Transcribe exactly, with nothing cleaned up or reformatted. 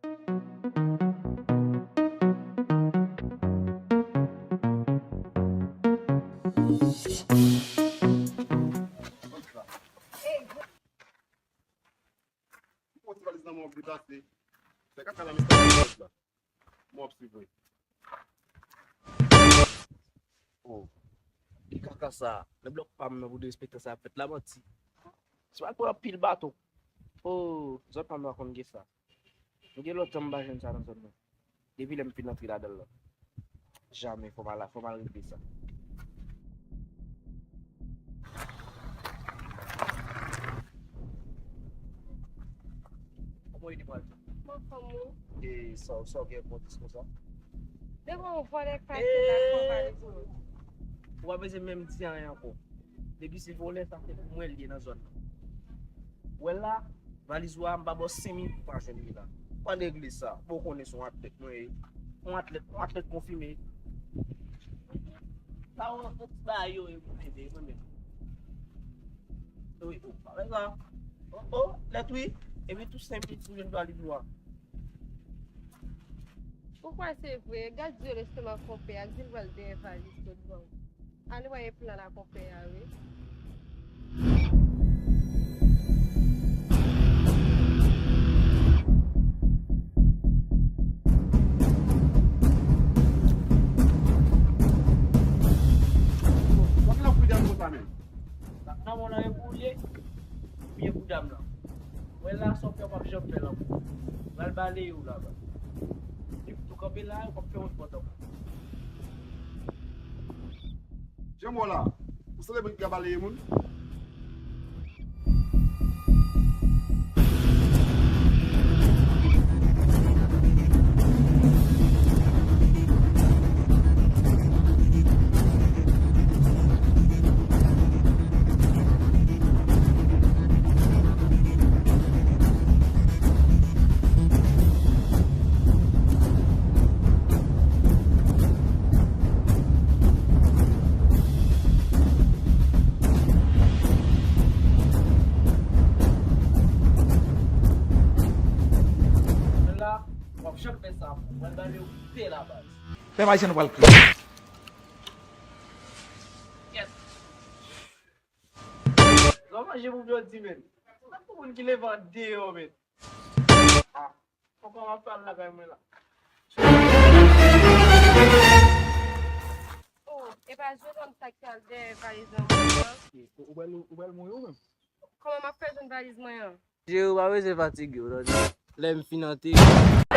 Pran ti valiz nan men w, deplase. Fè kaka nan men sa la. Mwen ap swiv, wi. Oh, ki kaka sa? Nan blòk pa m nan pou derespektan sa ap fèt la, manti. Se pa pran anpil baton. Oh, zòn pa m nan konn gen sa. Nou gen lontan m pa jwenn sa nan zòn nan. Depi lè m fin antre ladan l lan. Jamè, fò m al, fò m al regle sa. Kòman w ye, Demoiselle? Mwen anfòm, wi. E sa, sa w gen pou w di konsa? Devan yon vòlè k pase la, pran valiz mwen. Ou pa bezwen menm di anyen ankò. Depi se vòlè, sa se pou mwen l ye nan zòn nan. Ou wè l la, valiz ou a, m pa ba w senk minit pou w pa jwenn li la. Ou pa regle sa. Bon, ou konnen se yon atlèt mwen ye. Yon atlèt, yon atlèt konfime. Sa ou, tout bagay yo, e pou mwen, mwen menm. Wi, ou pa wè sa. Oh, oh, lèt wi. Epi tou senk minit pou jwenn valiz ou a. Ou kwè se vre? Gad dyo lestomak konpè a, di l pral dèyè valiz sot ban. Ann wè e plan la konpè a, wi. Wap nan pridans konsa menm. Nan mwen nan e pou l ye. Byen pou dam lan. Wè la, sa w fè, w p ap janm fè l ankò. Pral baleye w laba. Epi tou kanpe la, w p ap fè wont pòt ankò. Jan m wè w la, ou sanble moun ki ka baleye moun. Mwen la, w ap janm fè sa ankò. Mwen ba yo pè la baz. Pèp ayisyen nou pral kriye. Kèt. Lè w manje pou jodi, men. Sa pou moun ki leve andeyò, men. Ah, poko m ap pral lakay mwen la. Oh, e pa jwenn nonm sa ki al dèyè valiz nan mwen an. Ou, ou pral, ou pral mouri ou menm? Kòman m ap fè jwenn valiz mwen an? Jere, ou pa bezwen fatige w, tande. Lè m fin antere.